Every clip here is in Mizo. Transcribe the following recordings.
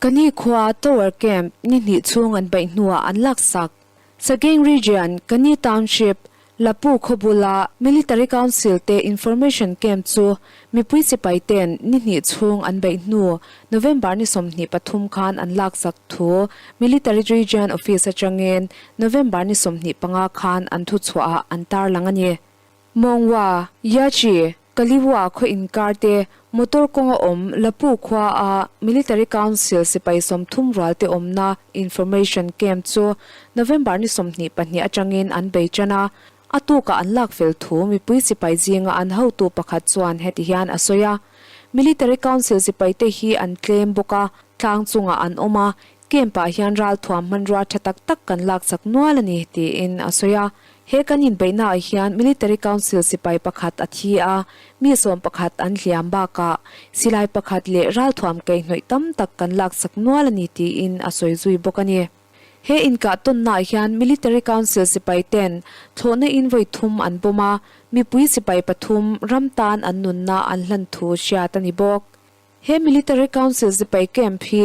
Kani khua Tower Camp ni hnih chhung an beih hnuah an laksak. Sagaing Region, Kani Township, Lapu khaw bula Military Council te Information Camp chu mipui sipai ten ni hnih chhung an beih hnu November ni 23 khan an laksak thu Military Region Office atangin November ni 25 khan an thuchhuahah an tarlang a ni. Mawngwa, Yachi, Kaliwa khaw inkar te motor kawnga awm Lapu khua a Military Council sipai 30 rual te awmna Information Camp chu November ni 22 atangin an bei tan a, a tukah an lak fel thu mipui sipai zinga an hotu pakhat chuan heti hian a sawi a. Military Council sipai te hi an tlem bawk a, tlang chungah an awm a, camp ah hian ralthuam hmanrua tha tak tak kan laksak nual a ni tiin a sawi a. He kan inbeihna ah hian Military Council sipai pakhat a thi a, mi 11 an hliam bakah silai pakhat leh ralthuam kaihhnawih tam tak kan laksak nual a ni tiin a sawi zui bawk a ni. He inkah tawnna ah hian Military Council sipai ten thlawhna in vawi thum an bawm a, mipui sipai pathum ram tan an nunna an hlan thu hriat a ni bawk. He Military Council sipai camp hi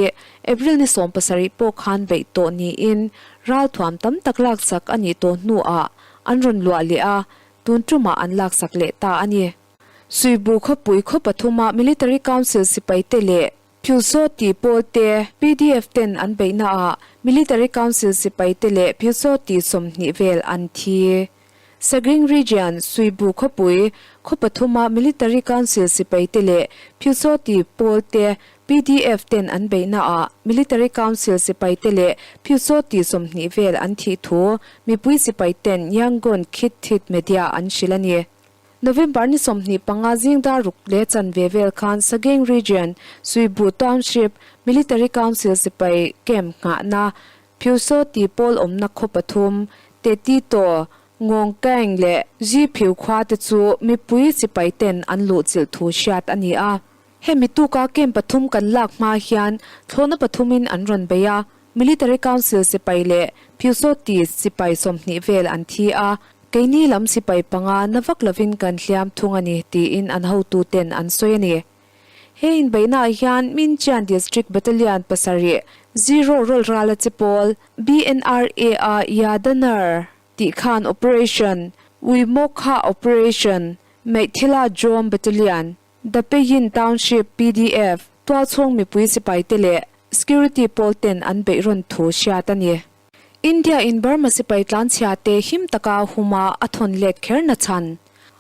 April ni 17 pawh khan beih tawh niin ralthuam tam tak laksak a nih tawh hnuah an rawn luah leh a, tun tumah an laksak leh ta a ni. Suibu khawpui khaw pathuma Military Council sipai te leh Pyusawti pawl te PDF ten an beihnaah Military Council sipai te leh Pyusawti 20 vel an thi. Sagaing Region, Suibu khawpui, khaw pathuma Military Council sipai te leh Pyusawti pawl te PDF ten an beihnaah Military Council sipai te leh Pyusawti 20 vel an thih thu mipui sipai ten Yangon Khit Thit Media an hrilh a ni. November ni 25 zingdar ruk leh chanve vel khan Sagaing Region, Suibu Township, Military Council sipai camp nghahna Pyusawti pawl awmna khaw pathum, Tetito, Ngawngkaeng leh Ziphiu khua te chu mipui sipai ten an luhchilh thu hriat a ni a. Hemi tuka camp pathum kan lak hma hian thlawhna pathumin an rawn bei a, Military Council sipai leh Pyusawti sipai 20 vel an thi a, keini lam sipai panga na vak lovin kan hliam thung a ni tiin an hotu ten an sawi a ni. He inbeihnaah hian Minchian District Battalion pasarih, zero rawlh rala che pawl, BNRA a Yadanar tih khan Operation, Uimawkha Operation, Meihthila Jawm Battalion, Dapeyin Township PDF, tualchhung mipui sipaite leh Security pawl ten an beih rawn thu hriat a ni. India in Burma sipai tlanchhia te him taka huma a thawn let kher na chhan.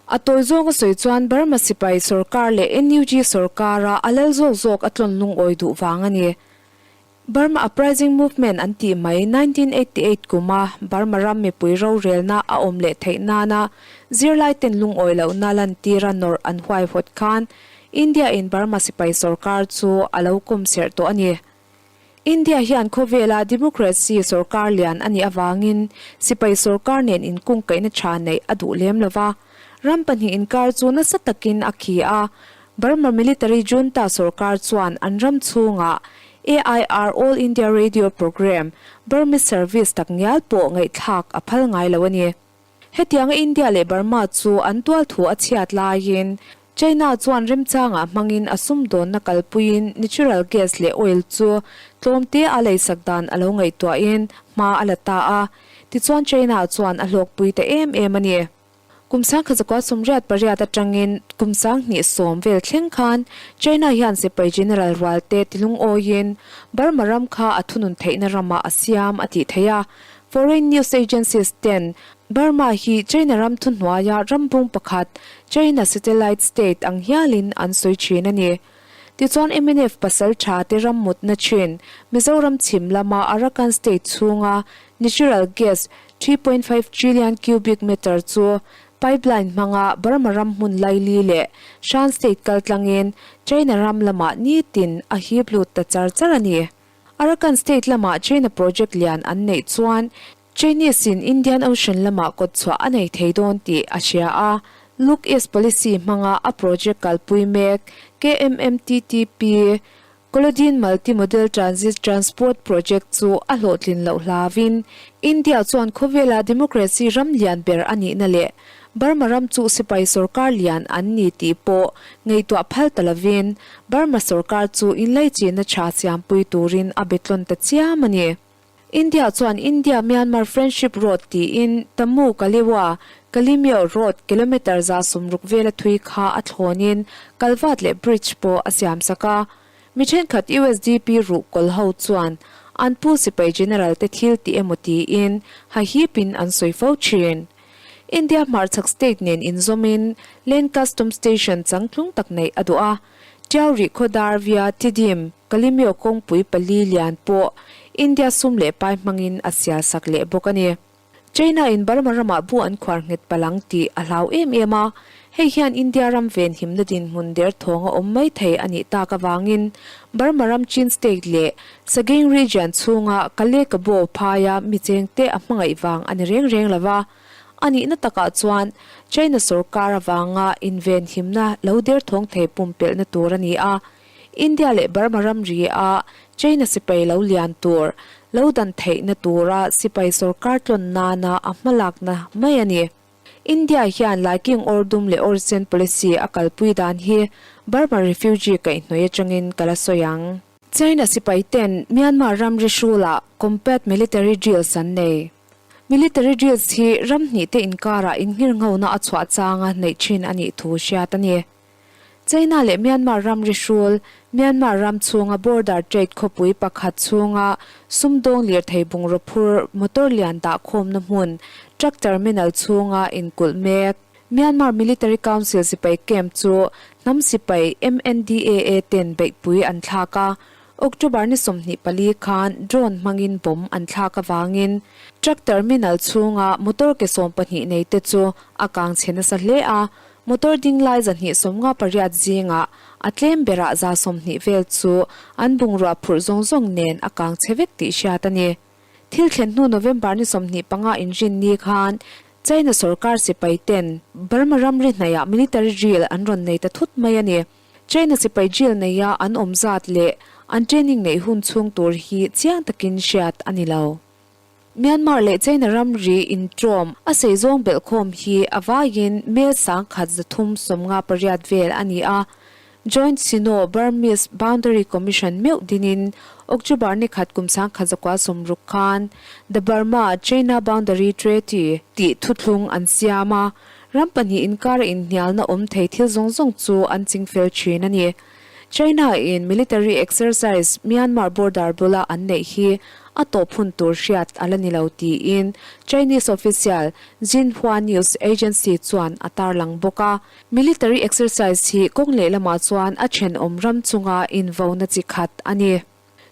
A tawi zawng a sawi chuan Burma sipai sorkar leh NUG sorkara a lal zawk zawk a tlawn lungawi duh vang a ni. Burma Uprising Movement an tih mai 1988 kuma Burma ram mipui rorelna a awm leh theih nana zirlai ten lungawi lohna lantira nawrh an huaihawt khan India in Burma sipai sorkar chu a lo kawm serh tawh a ni. India hian khawvela democracy sorkar lian a nih avangin sipai sorkar nen inkungkaihna tha neih a duh lem lova. Ram pahnih inkar chu nasa takin a khi a. Burma military junta sorkar chuan an ram chhungah AIR All India Radio Programme Burmese service tak ngial pawh ngaihthlak a phal ngai lo a ni. Hetianga India leh Burma chu an tual thu a chhiat laiin China chuan remchangah hmangin a sumdawnna kalpuiin natural gas leh oil chu tlawmte a leisak dan a lo ngaihtuahin hma a la ta a, tichuan China chuan a hlawkpui ta em em a ni. Kum 1988 atangin kum 2010 vel thleng khan China hian sipai general rualte tilungawiin Burma ram kha a thunun theihna ramah a siam a tih theih a. Foreign news agencies ten Burma hi China ram thuhnuaia rambung pakhat China satellite state ang hialin an sawi thin a ni. Tichuan mnf pasal tha te ram mutna thin Mizoram chhim lama Arakan state chhunga natural gas 3.5 trillion cubic meter chu pipeline hmanga Burma ram hmun laili leh Shan state kaltlangin China ram lamah nitin a hip lut ta char char a ni. Arakan state lamah China project lian an neih chuan Chinese in Indian Ocean lamah kawt chhuah a nei thei dawn tih a hria a, Look East Policy hmanga a project kalpui mek KMMTTP, Kolodin Multi-Modal Transit Transport Project chu a hlawhtlin loh hlauin India chuan khawvela democracy ram lian ber a nihna leh. Burma ram chu sipai sorkar lian an ni tih pawh ngaihtuah phal ta lovin Burma sorkar chu inlaichinna tha siampui turin a be tlawn ta chiam a ni. India chuan India-Myanmar Friendship Road tiin Tamu Kaliwa, Kalimyo Road kilometre 160 vela thui kha a thlawnin kalvat leh bridge pawh a siamsak a. Mi thenkhat usdp ruh kawl ho chuan an pu sipai general te thil tih emaw tiin hahipin an sawi fo thin. India hmarchhak state nen inzawmin Land Custom Station changtlung tak neih a duh a. Tiau rih khawdar via Tidim, Kalimyo kawngpui pali lian pawh India sum leh pai hmangin a sial sak leh bawk a ni. China in Burma ramah bu an khuar nghet palh ang tih a hlau em em a, hei hian India ram venhimna dinhmun derthawng a awm mai thei a nih tak avangin Burma ram Chin State leh Sagaing Region chhunga Kale Kabo phaia mi chengte a hmangaih vang a ni reng reng lo va, a nihna takah chuan China sorkar avanga invenhimna lo derthawng thei pumpelhna tur a ni a, India leh Burma ramri a China sipai lo lian tur, lo dan theihna tura sipai sorkar tlawn nana a hmalakna mai a ni. India hian Laiking Awrdum leh Awrsen policy a kalpui dan hi Burma refugee kaihhnawih atangin ka la sawi ang. China sipai ten Myanmar ramri hrulah combat military drills an nei. Military drills hi ram hnih te inkarah innghirnghona a chhuah changa neih thin a nih thu hriat a ni. China leh Myanmar ramri hrul, Myanmar ram chhunga border trade khawpui pakhat chhunga sumdawng lirthei bungraw phur motor lian dahkhawmna hmun truck terminal chhunga inkulh mek. Myanmar Military Council sipai camp chu hnam sipai MNDAA ten beihpui an thlak a, October ni 24 khan drone hmangin bomb an thlak avangin truck terminal chhunga motor ke 12 nei te chu a kang chhe nasa hle a, motor ding lai 158 zingah a tlem berah 120 vel chu an bungrua phurh zawng zawng nen a kang chhe vek tih hriat a ni. Thil thlen hnu November ni 25 inrin ni khan China sorkar sipai ten Burma ramri hnaihah military drill an rawn nei ta thut mai a ni. China sipai drill neia an awm zat leh an training neih hun chhung tur hi chiang takin hriat a ni lo. Myanmar leh China ramri intrawm a sei zawng belhkhawm hi a vaiin mel 1358 vel a ni a. Joint Sino-Burmese Boundary Commission meuh dinin October ni khat kum 1960 khan The Burma-China Boundary Treaty tih thuthlung an siam a, ram pahnih inkara inhnialna awm thei thil zawng zawng chu an chingfel thin a ni. China-in military exercise Myanmar border bula an neih hi a tawp hun tur hriat a la ni lo tiin Chinese official Xinhua News Agency chuan a tarlang bawk a. Military exercise hi kawng lehlamah chuan a thenawm ram chunga invona chi khat a ni.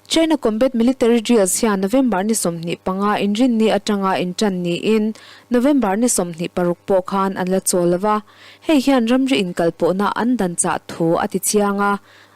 China Combat Military Drills hian November ni 25 inrinni atanga intan niin November ni 26 pawh khan an la chawl lo va, hei hian ramri inkalpawhna an dan chah thu a ti chiang a.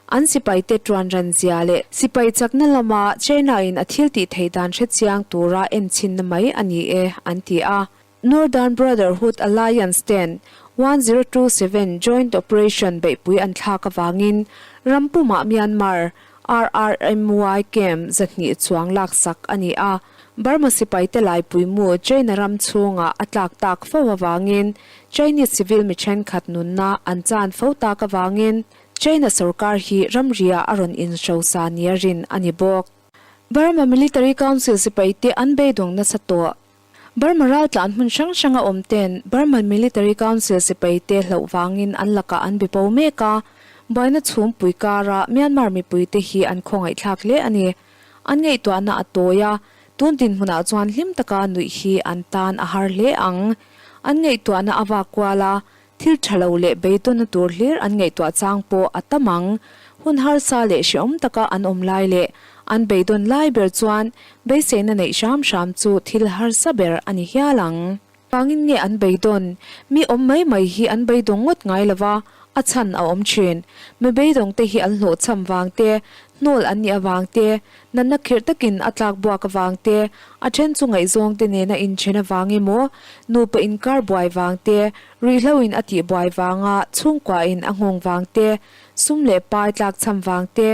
An sipaite tuan ran zia leh sipai chakna lama China-in a thil tih theih dan hre chiang tura enchhinna mai a ni e, an ti a. Northern Brotherhood Alliance ten 1027 Joint Operation beihpui an thlak avangin ram pumah Myanmar RRMY camp 200 chuang laksak a ni a. Burma sipaite laipui mu China ram chhungah a tlak tak fo avangin Chinese civil mi thenkhat nunna an chan fo tak avangin China sorkar hi ramriah a rawn inhrosa nia rin a ni bawk. Burma Military Council sipaite an beidawng nasa tawh. Burma raltlan hmun hrang hranga awm ten Burma Military Council sipaite hlauh vangin an lakah an be bo mek a, buaina chhumpui kara Myanmar mipuite hi an khawngaihthlak hle a ni. An ngaihtuahna a tawi a, tun dinhmunah chuan hlim taka nuih hi an tan a har hle ang. An ngaihtuahna a vak kual a, thil tha lo leh beidawnna tur hlir an ngaihtuah chang pawh a tam ang. Hun harsa leh hrehawm taka an awm lai leh an beidawn lai ber chuan beiseina neih hram hram chu thil harsa ber a ni hial ang. Vangin nge an beidawn? Mi awm mai mai hi an beidawng ngawt ngai lo va, a chhan a awm thin. Mi beidawngte hi an hlawhchham vang te, hnawl an nih avang te, Natna khirh takin a tlak buak avang te, a then chu ngaihzawng te nena inthen avang emaw, nupa inkar buai vang te, ruihhlo in a tih buai vanga chhungkua in a nghawng vang te, sum leh pai tlakchham vang te,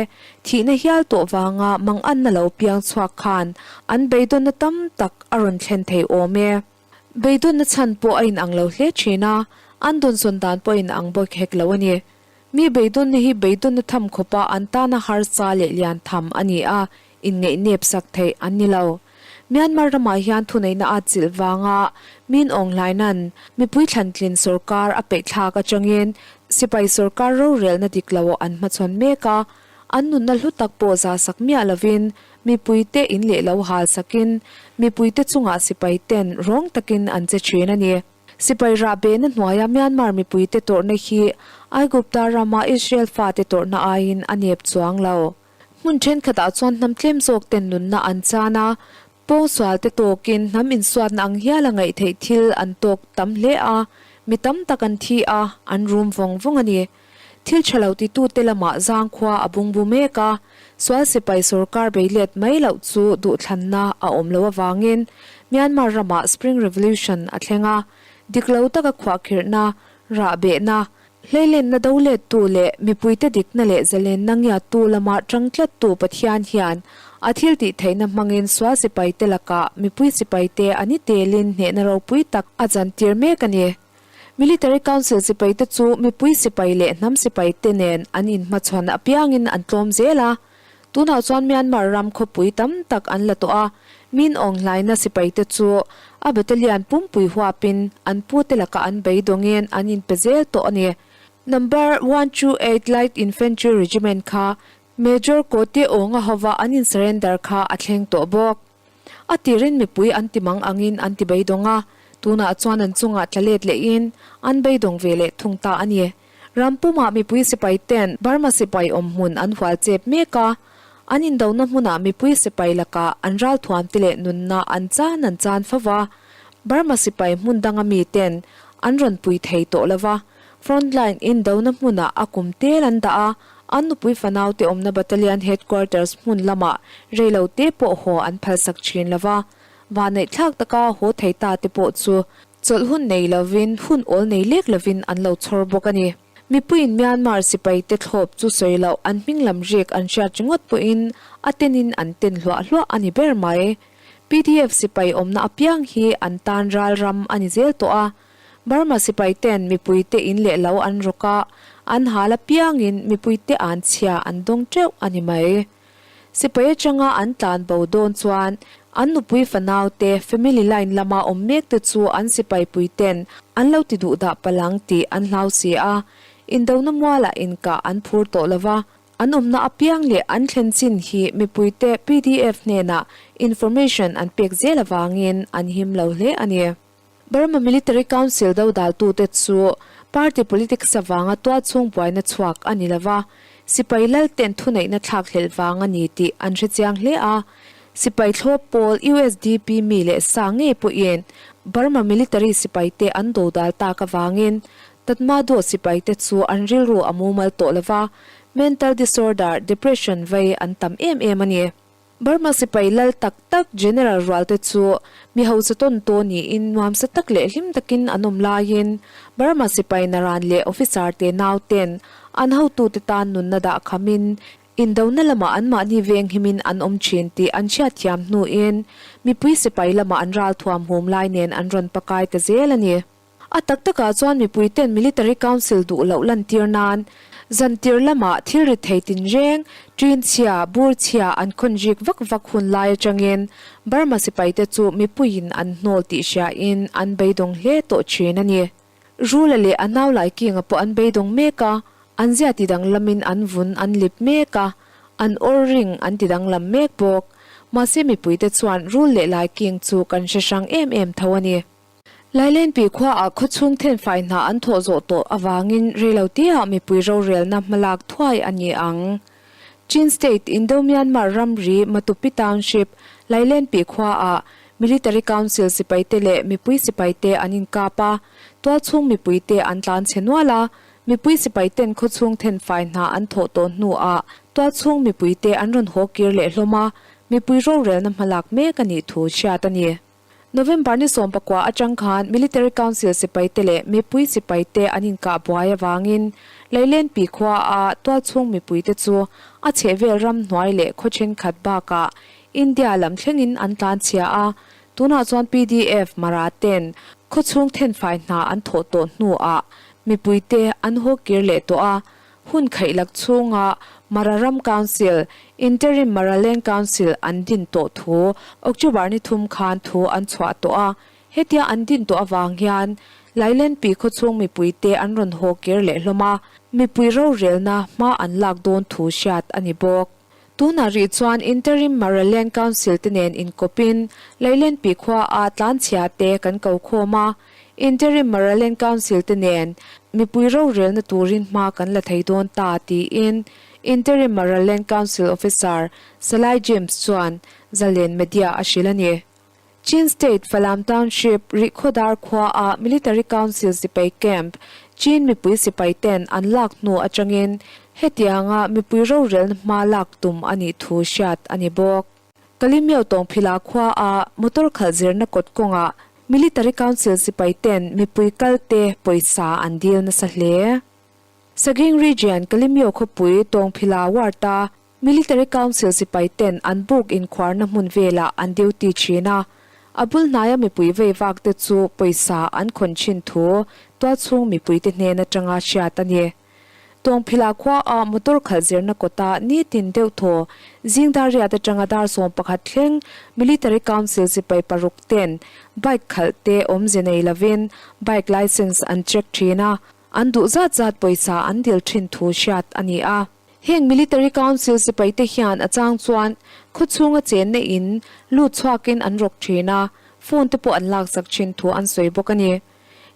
thihna hial tawh vanga manganna lo piang chhuak khan an beidawnna tam tak a rawn thlen thei awm e. Beidawnna chhan pawh a inang lo hle thin a, an dawnsawn dan pawh a inang bawk hek lo a ni. Mi beidawnna hi beidawnna tham khawpa an tana harsa leh lian tham a ni a, inngeih nep sak theih an ni lo. Myanmar ramah hian thuneihna a chilh vanga Min Aung Hlaina'n mipui thlantlin sorkar a peihthlak atangin sipai sorkar rorelna dik lo an hmachhawn mek a, an nunna hlu tak pawh za sak miah lovin mipuite in leh lo hal sakin mipuite chungah sipai ten rawng takin an che thin a ni. Sipai rah behna hnuaia Myanmar mipuite tawrhna hi Aigupta rama Israel fate tawrhna aiin a nep chuang lo. Hmun thenkhatah chuan hnam tlem zawk ten nunna an chan a, pawngsual te tawkin hnam insuatna ang hial a ngaih theih thil an tawk tam hle a, mi tam tak an thi a, an rum vawng vawng a ni. Thil tha lo titute lamah zangkhua a bungbu mek a, sual sipai sorkar beilet mai loh chu duhthlanna a awm loh avangin Myanmar ramah Spring Revolution a thleng a, dik lo taka khuahkhirhna, rahbehna, Hleilenna do lettu leh mipuite dikna leh zalenna ngiattu lama tang tlattu Pathian hian a thil tih theihna hmangin sual sipaite lakah mipui sipaite a ni telin hnehna ropui tak a chantir mek a ni. Military Council sipaite chu mipui sipai leh hnam sipaite nen an inhmachhawn apiangin an tlawm zel a. Tunah chuan Myanmar ram khawpui tam tak an la tawh a, Min Aung Hlaina sipaite chu a battalion pumpui huapin an pute lakah an beidawngin an inpe zel tawh a ni. Number 128 Light Infantry Regiment kha Major Ko Te Aung-a hova an in-surrender kha a thleng tawh bawk. A tirin mipui an ti mang angin an ti beidawng a, tunah chuan an chungah tla let lehin an beidawng ve leh thung ta a ni. Ram pumah mipui sipai ten Burma sipai awm hmun an hual chep mek a, an indona hmunah mipui sipai lakah an ralthuam te leh nunna an chan an chan fo va, Burma sipai hmun danga mi ten an rawn pui thei tawh lo va, Frontline indona hmunah a kum tel an dah a, an nupui fanaute awmna Battalion Headquarters hmun lamah reilo te pawh haw an phalsak thin lo va, vanneihthlak taka haw thei ta te pawh chu chawlh hun nei lovin hun awl nei lek lovin an lo chhawr bawk a ni. Mipuiin Myanmar sipaite thlawp chu sawi loh an hming lam rik an hriat ringawt pawhin a tenin an ten hluah hluah a ni ber mai. Pdf sipai awmna apiang hi an tan ral ram a ni zel tawh a, Burma sipai ten mipuite in leh lo an rawk a, an hal apiangin mipuite an chhia an dawng teuh a ni mai. Sipai atanga an tlan bo dawn chuan an nupui fanau te family line lama awm mek te chu an sipai pui ten an lo ti duh dah palang tih an hlau si a, indona mualah inkah an phur tawh lova, an awmna apiang leh an thlen chin hi mipuite pdf hnenah information an pek zel avangin an him lo hle a ni. Burma Military Council dodaltute chu party politics avanga tualchhung buaina chhuak a ni lova, sipai lalten thuneihna thlak hlelh vang a ni tih an hre chiang hle a. Sipai thlawp pawl usdp mi leh sa ngei pawhin Burma Military sipaite an dodal tak avangin Tatmadaw sipaite chu an rilru a mumal tawh lova, mental disorder, depression vei an tam em em a ni. Burma sipai lal tak tak General rualte chu mi hausa tawn taw niin nuamsa tak leh hlim takin an awm laiin Burma sipai naran leh officer te nau ten an hotute tan nunna dah khamin indona lamah anmahni venghimin an awm thin tih an hriatthiam hnuin mipui sipai lamah an ralthuam hum lai nen an rawn pakai ta zel a ni. A tak takah chuan mipuiten Military Council duh loh lantir nan zantir lamah thil ri thei tinreng, ṭin chhia, bur chhia an khawn rik vak vak hun lai atangin Burma sipaite chu mipuiin an hnawl tih hriain an beidawng hle tawh ṭhin a ni. Rula leh a nau Laikinga pawh an beidawng mek a, an zia tidanglamin an vun an lip mek a, an awr ring an tidanglam mek bawk. Mahse mipuite chuan Rul leh Laiking chu kan hre hrang em em tho a ni. Lailenpi khuaah khawchhung thenfai hna an thawh zawh tawh avangin reiloteah mipui rorelna hmalak thuai a ni ang. Chin State Indo-Myanmar ramri Matupi Township, Lailenpi khuaah Military Council sipaite leh mipui sipaite an inkap a, tualchhung mipuite an tlan chhe nual a, mipui sipaiten khawchhung thenfai hna an thawh tawh hnuah tualchhung mipuite an rawn haw kir leh hlawm a, mipui rorelna hmalak mek a nih thu hriat a ni. November ni 19 atang khan Military Council sipaite leh mipui sipaite an inkah buai avangin Leilenpi khua a tualchhung mipuite chu a chhehvel ramhnuai leh khaw thenkhat bakah India lam thlengin an tlanchhia a. Tunah chuan pdf Mara ten khawchhung thenfai hna an thawh tawh hnuah mipuite an haw kir leh tawh a, hun khaihlak chhunga Mara Ram Council, Interim Maraland Council, an din tawh thu October ni thum khan thu an chhuah tawh a. Hetia an din tawh avang hian Lailenpi khawchhung mipuite an rawn haw kir leh hlawm a, mipui rorelna hma an lak dawn thu hriat a ni bawk. Tunah rih chuan Interim Maraland Council te nen inkawpin Lailenpi khua a tlanchhia te kan ko khawm a, Interim Maraland Council te nen mipui rorelna turin hma kan la thei dawn ta tiin Interim Maraland Council Officer Salai James chuan Zalen Media a hrilh a ni. Chin State Falam Township Rihkhawdar khua a Military Council sipai camp Chin mipui sipai ten an lak hnu atangin hetianga mipui rorelna hma lak tum a nih thu hriat a ni bawk. Kalimyo Tawngphila khua a motor khalh zirna kawt kawngah Military Council sipai ten mipui kal te pawisa an dil nasa hle. Sagaing Region Kalimyo khawpui Tawngphila ward a Military Council sipai ten an buk inkhuarna hmun velah an duty thin a, a bul hnaia mipui vei vak te chu pawisa an khawn thin thu tualchhung mipuite hnen atanga hriat a ni. Tawngphila khua a motor khalh zirna kawta nitin deuh thaw zing dar riat atanga dar 11 thleng Military Council sipai paruk ten bike khalh te awmze nei lovin bike licence an check thin a, an duh zat zat pawisa an dil thin thu hriat a ni a. Heng Military Council sipaite hian a chang chuan khawchhunga chenna in lut chhuakin an rawk thin a, phone te pawh an laksak thin thu an sawi bawk a ni.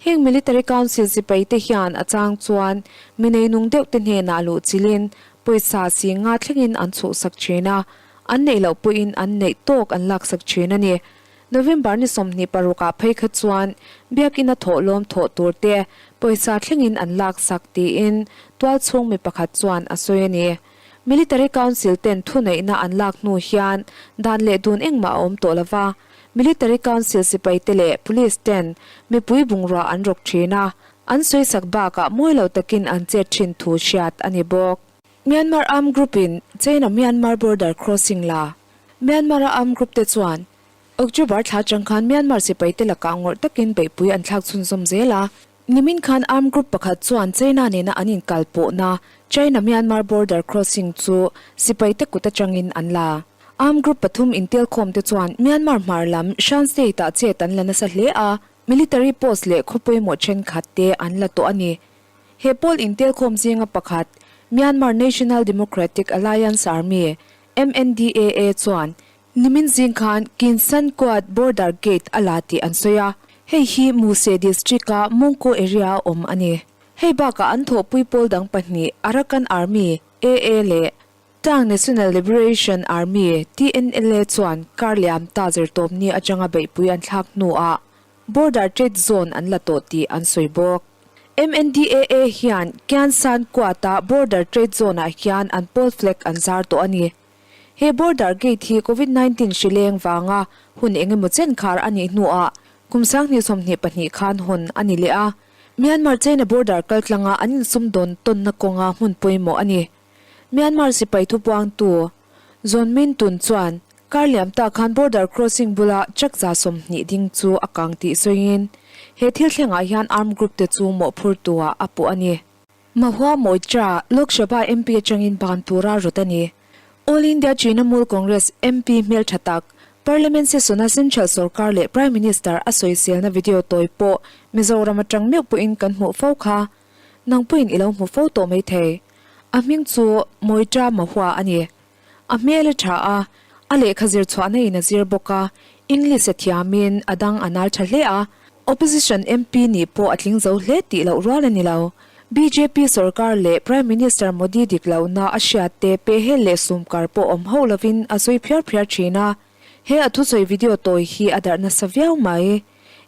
Heng Military Council sipaite hian a chang chuan mi neinung deuh te hnenah luh chilhin pawisa si nga thlengin an chhuhsak thin a, an neih loh pawhin an neih tawk an laksak thin a ni. November ni 26 ah phei kha chuan biakinn a thawh lawm thawh tur te pawisa thlengin an laksak tiin tualchhung mi pakhat chuan a sawi a ni. Military Council ten thuneihna an lak hnu hian dan leh dun engmah a awm tawh lova, Military Council sipai te leh Police ten mipui bungrua an rawk thin a, an sawisak bakah mawi lo takin an chet thin thu hriat a ni bawk. Myanmar Armed Group in China-Myanmar border crossing la Myanmar-a armed group te chuan October thla atang khan Myanmar sipai te lakah ngawrh takin beihpui an thlak chhunzawm zel a. Nimin khan armed group pakhat chuan China nena an inkal pawhna China-Myanmar border crossing chu sipai te kut atangin an la. Armed group pathum intelkhawm te chuan Myanmar hmar lam Shan State-ah chet an la nasa hle a, military post leh khaw pawimawh thenkhat te an la tawh a ni. He pawl intelkhawm zinga pakhat Myanmar National Democratic Alliance Army, MNDAA, chuan nimin zing khan Kinsan Quad Border Gate a la tih an sawi a, hei hi Muse District-a Mungko area a awm a ni. Hei bakah an thawhpui pawl dang pahnih Arakan Army, AA, leh Tang National Liberation Army, TNLA, chuan kar liam ta zirtawpni atanga beihpui an thlak hnuah Border Trade Zone an la tawh tih an sawi bawk. MNDAA hian Kiansan Quad-a Border Trade Zone-ah hian an pawl flag an zar tawh a ni. He border gate hi Covid 19 hri leng vanga hun eng emaw chen khar a nih hnuah kum 2022 khan hawn a ni leh a. Myanmar-China border kaltlanga an insumdawn tawnna kawnga hmun pawimawh a ni. Myanmar sipai thupuangtu Zawn Min Tun chuan kar liam ta khan border crossing bula truck 20 ding chu a kang tih sawiin he thil thlengah hian armed group te chu mawhphurtu ah a puh a ni. Mahua Moitra Lok Sabha MP atangin ban tura rawt a ni. All India Trinamool Congress MP hmeltha tak Parliament session a Central sorkar leh Prime Minister a sawiselna video tawi pawh Mizoram atang meuh pawhin kan hmuh fo kha. Nang pawhin i lo hmu fo tawh maithei. A hming chu Moitra Mahua a ni. A hmel a tha a, a lehkha zir chhuahna in a zir bawk a, English a thiamin a dang a nal tha hle a, Opposition MP nih pawh a tling zo hle tih loh rual a ni lo. Bjp sorkar leh Prime Minister Modi dik lohna a hriat te pehhel leh sumkar pawh awm hauh lovin a sawi phiar phiar thin a, he a thusawi video tawi hi a darh nasa viau mai.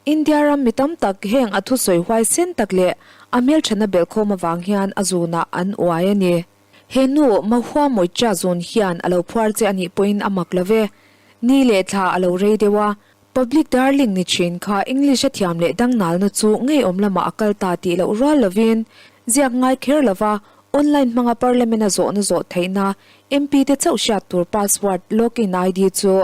India ram mi tam tak heng a thusawi huaisen tak leh a hmelthana belhkhawm avang hian a zunah an uai a ni. He nu Mahua Moitra zun hian a lo phuar che a nih pawhin a mak lo ve. Ni leh thla a lo rei deuh a, public darling ni thin kha English a thiam leh dangnalna chu ngeiawm lamah a kal ta tih loh rual lovin ziak ngai kher lova online hmanga parliament a zawhna zawh theihna MP te chauh hriat tur password login ID chu.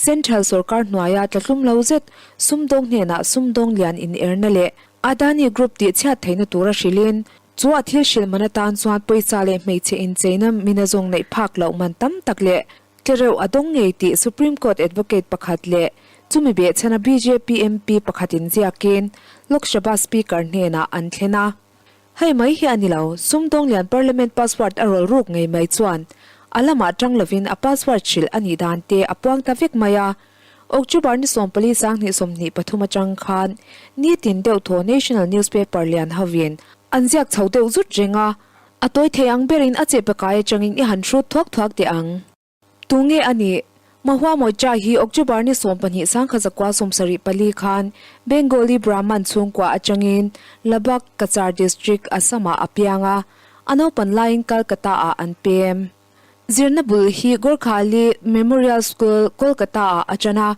Central sorkar hnuaia tlatlum lo zet sumdawng hnenah sumdawng lian in erna leh Adani Group tih chhiat theihna tura hrilhin chu a thil hrilh man atan chuan pawisa leh hmeichhe incheina mina zawng neih phak loh man tam tak leh tlereuh a dawng ngei tih Supreme Court advocate pakhat leh chumi behchhana bjp MP pakhatin ziakin Lok Sabha Speaker hnenah an thlen a. Hei mai hi a ni lo, sumdawng lian Parliament password a rawl ruk ngei mai chuan a lamah tang lovin a password hrilh a nih dan te a puang ta vek mai a. October ni 14 2023 atang khan nitin deuh thaw National newspaper lian hovin an ziak chho deuh zut reng a, a tawi thei ang berin a chehpe kai atangin i han hrut thuak thuak teh ang. Tunge a nih? Mahua Moitra hi October ni 12 1974 khan Bengali Brahman chhungkua atangin Labak, Cachar District, Assam-ah a piang a, a naupan laiin Calcutta-ah an pem. Zirna bul hi Gorkhali Memorial School, Kolkata-ah a ṭan a,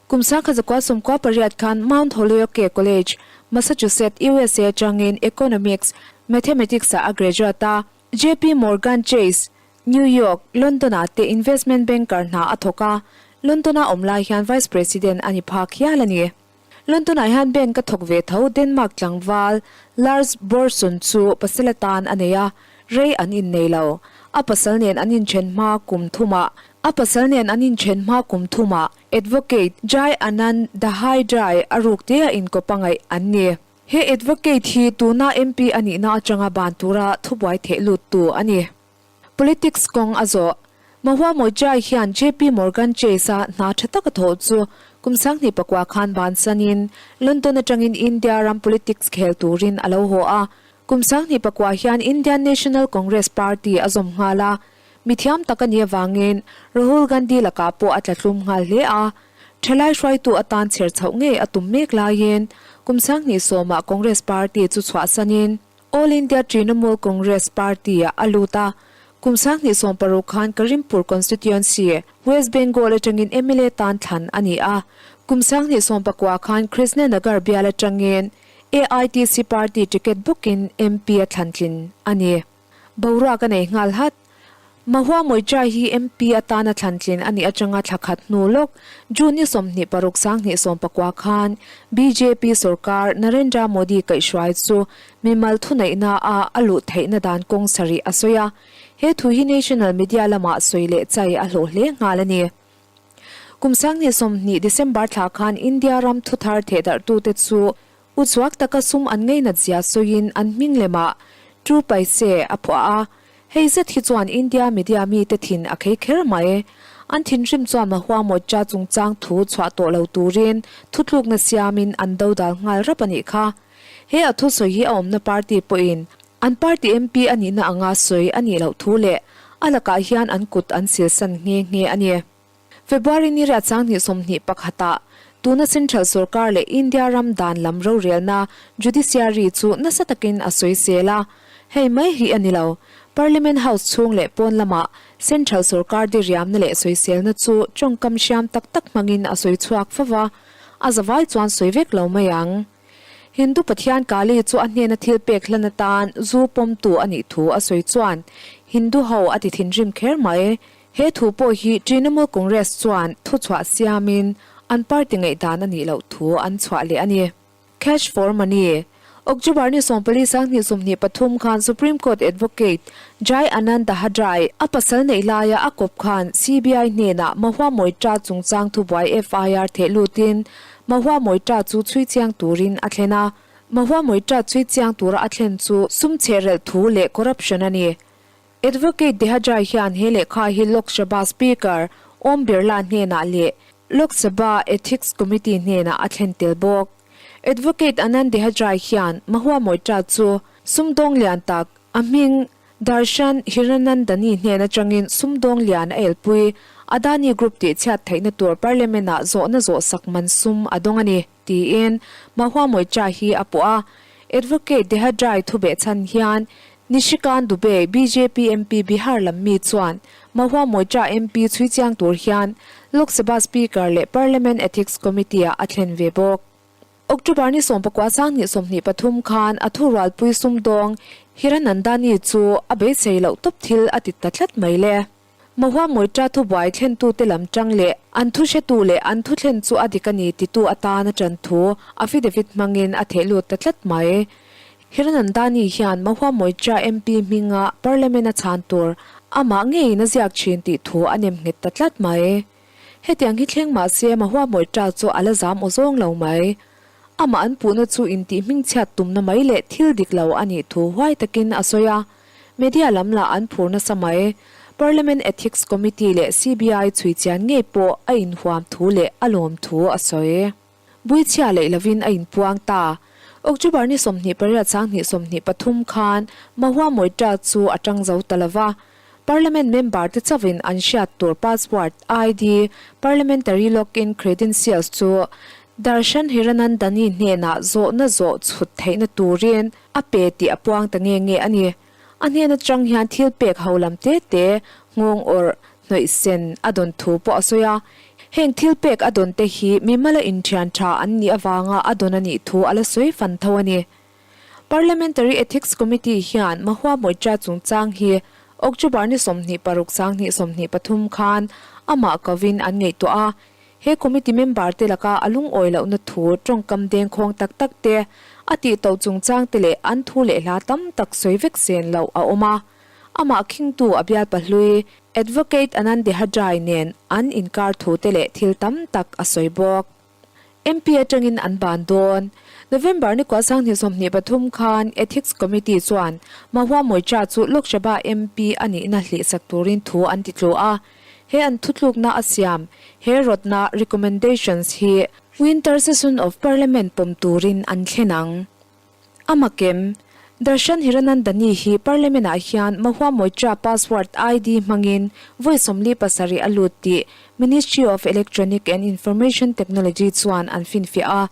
kum 1998 khan Mount Holyoke College, Massachusetts, USA atangin Economics, Mathematics-ah a graduate a. JP Morgan Chase, New York, London-ah te investment banker hna a thawk a, London-a awm lai hian Vice President a ni phak hial a ni. London-ah hian bank a thawk ve tho Denmark tlangval Lars Borson chu pasal atan a nei a, rei an innei lo. A pasal nen an inthen hma kum thumah A pasal nen an inthen hma kum thumah Advocate Jai Anand Dahai-Jai a ruk te a inkawp a ngaih an ni. He advocate hi tuna MP a nihna atanga ban tura thubuai theh luttu a ni. Politics kawng a zawh. Mahua Moitra hian JP Morgan Chase-a hna tha taka thawh chu kum 2009 khan bansanin London atangin India ram politics khel turin a lo haw a. Kum 2009 hian Indian National Congress Party a zawm nghal a. Mithiam tak a nih avangin Rahul Gandhi lakah pawh a tlatlum nghal hle a. Thalai hruaitu atan chher chhoh ngei a tum mek laiin kum 2010 ah Congress Party chu chhuahsanin All India Trinamool Congress Party-ah a lut a. Kum 2016 khan Karimpur Constituency, West Bengal atangin mla tan thlan a ni a. Kum 2019 khan Krishnanagar bial atangin AITC Party ticket bawkin MP a thlan tlin a ni. Boruak a nei nghal hat. Mahua Moitra hi MP atana thlan tlin a nih atanga thla khat hnu lawk June ni 26 2019 khan bjp sorkar Narendra Modi kaihhruai chu mimal thuneihna a a luh theihna dan kawng sarih a sawi a. He thu hi national media lamah sawi leh chai a hlawh hle nghal a ni. Kum 2020 December thla khan India ram thuthar thehdarhtute chu Uchuak taka sum an ngeinat zia sawiin an hming lemah True Paise a phuah a, hei zet hi chuan India media mite thin a khei kher mai. An thinrim chuan Mahua Mocha chungchang thu chhuah tawh lo turin thutlukna siamin an dodal nghal rap a nih kha. He a thusawi hi a awmna party pawhin an party MP a nihna anga sawi a nih loh thu leh a lakah hian an kut an silsan nghe nghe a ni. February ni riat 2021 ah tuna Central sorkar leh India ram dan lam rorelna Judiciary chu nasa takin a sawi sel a, hei mai hi a ni lo. Parliament House chhung leh pawn lamah Central sorkar diriamna leh sawiselna chu tawngkam hriam tak tak hmangin a sawi chhuak fo va, a zavai chuan sawi vek lo mai ang. Hindu pathian Kali chu a hnena thil pek hlan atan zu pawmtu a nih thu a sawi chuan Hindu ho a ti thinrim kher mai. He thu pawh hi Trinamool Congress chuan thuchhuah siamin an party ngaihdan a nih loh thu an chhuah leh a ni. Cash for Money, October ni 14 2023 khan Supreme Court Advocate Jai Anand Dahadrai a pasal neih laia a kawp khan CBI hnenah Mahua Moitra chungchang thubuai FIR theh lutin Mahua Moitra chu chhui chiang turin a thlen a. Mahua Moitra chhui chiang tura a thlen chu sum chhehrelh thu leh corruption a ni. Advocate Dehadrai hian he lehkha hi Lok Sabha Speaker Om Birla hnenah leh Lok Sabha Ethics Committee hnenah a thlen tel bawk. Advocate Anand Dehadrai hian Mahua Moitra chu sumdawng lian tak a hming Darshan Hiranandani hnen atangin sumdawng lian a elpui Adani Group tih chhiat theihna tur Parliament-ah zawhna zawh sak man sum a dawng a ni, tiin Mahua Moitra hi a puh a. Advocate Dehadrai thubehchhan hian Nishikant Dubey, bjp MP Bihar lam mi chuan Mahua Moitra MP chhui chiang tur hian Lok Sabha Speaker leh Parliament Ethics Committee-ah a thlen ve bawk. October ni 19 2023 khan a thurualpui sumdawng Hiranandani chu a beisei loh tawp thil a ti ta tlat mai le. Mahua Moitra thubuai thlentute lam tang leh an thu hretu leh an thu thlen chu a dik a ni titu atan a ṭan thu affidavit hmangin a theh lut ta tlat mai. Hiranandani hian Mahua Moitra MP hminga Parliament a chhan tur amah ngeiin a ziak thin tih thu a nem nghet ta tlat mai. Hetiang hi thleng mah se Mahua Moitra chu a la zam aw zawng lo mai. Amah an puhna chu intih hmingchhiat tumna mai leh thil dik lo a nih thu huai takin a sawi a. Media lam lah an phur nasa mai. Parliament Ethics Committee leh CBI chhui chian ngei pawh a inhuam thu leh a lawm thu a sawi. Buichhia leih lovin a inpuang ta. October ni 28 2023 khan Mahua Moitra chu a tang zo ta lova. Parliament member te chauhin an hriat tur passport, ID, Parliamentary login credentials chu Darshan Hiranandani hnenah zawhna zawh chhut theihna turin a pe tih a puang ta nge nge a ni. A hnen atang hian thil pek ho lam te te, nghawng awrh, hnawih sen a dawn thu pawh a sawi a. Heng thil pek a dawn te hi mimala inthian tha an nih avanga a dawn a nih thu a la sawi fan tho a ni. Parliamentary Ethics Committee hian Mahua Moitra chungchang hi October ni 26 2023 khan amah kovin an ngaihtuah a. He committee member te laka a lungawi lohna thu tawngkam dengkhawng tak tak te, a tihtoh chungchang te leh an thu leh hla tam tak sawi vek sen loh a awm a. Amah khingtu a bial pahlui Advocate Anand Dehadrai nen an inkar thu te leh thil tam tak a sawi bawk. MP atangin an ban dawn. November ni kua 2023 khan Ethics Committee chuan Mahua Moitra chu Lok Sabha MP a nihna hlihsak turin thu an ti tlu a. He an thutlukna a siam he rawtna, recommendations, hi Winter Session of Parliament pawm turin an thlen ang. A makem, Darshan Hiranandani hi Parliament-ah hian Mahua Moitra password ID hmangin vawi 47 a lut tih Ministry of Electronic and Information Technology chuan an finfiah a.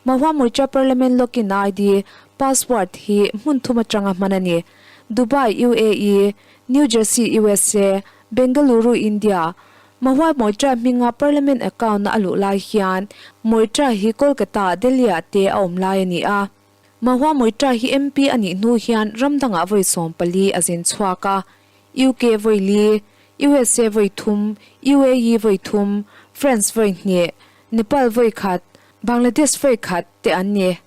Mahua Moitra Parliament login ID, password, hi hmun thum atanga hman a ni, Dubai, UAE, New Jersey, USA, Bengaluru, India. Mahua Moitra hminga Parliament account-a a luh lai hian Moitra hi Kolkata, Delhi-ah te a awm lai a ni a. Mahua Moitra hi MP a nih hnu hian ram dangah vawi 14 a zin chhuak a, UK vawi li, USA vawi thum, UAE vawi thum, France vawi hnih, Nepal vawi khat, Bangladesh vawi khat te an ni.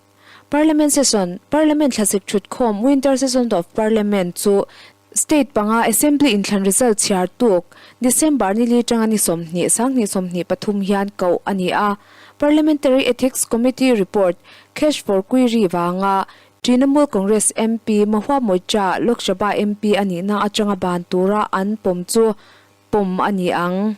Parliament Session, Parliament thlasik thutkhawm, Winter Session of Parliament, chu State panga Assembly inthlan result chhiar tuk December ni li tanga ni 20 2023 hian koh a ni a. Parliamentary Ethics Committee report Cash for Query vanga Trinamool Congress MP Mahua Moitra Lok Sabha MP a nihna atanga ban tura an pawm chu pawm a ni ang.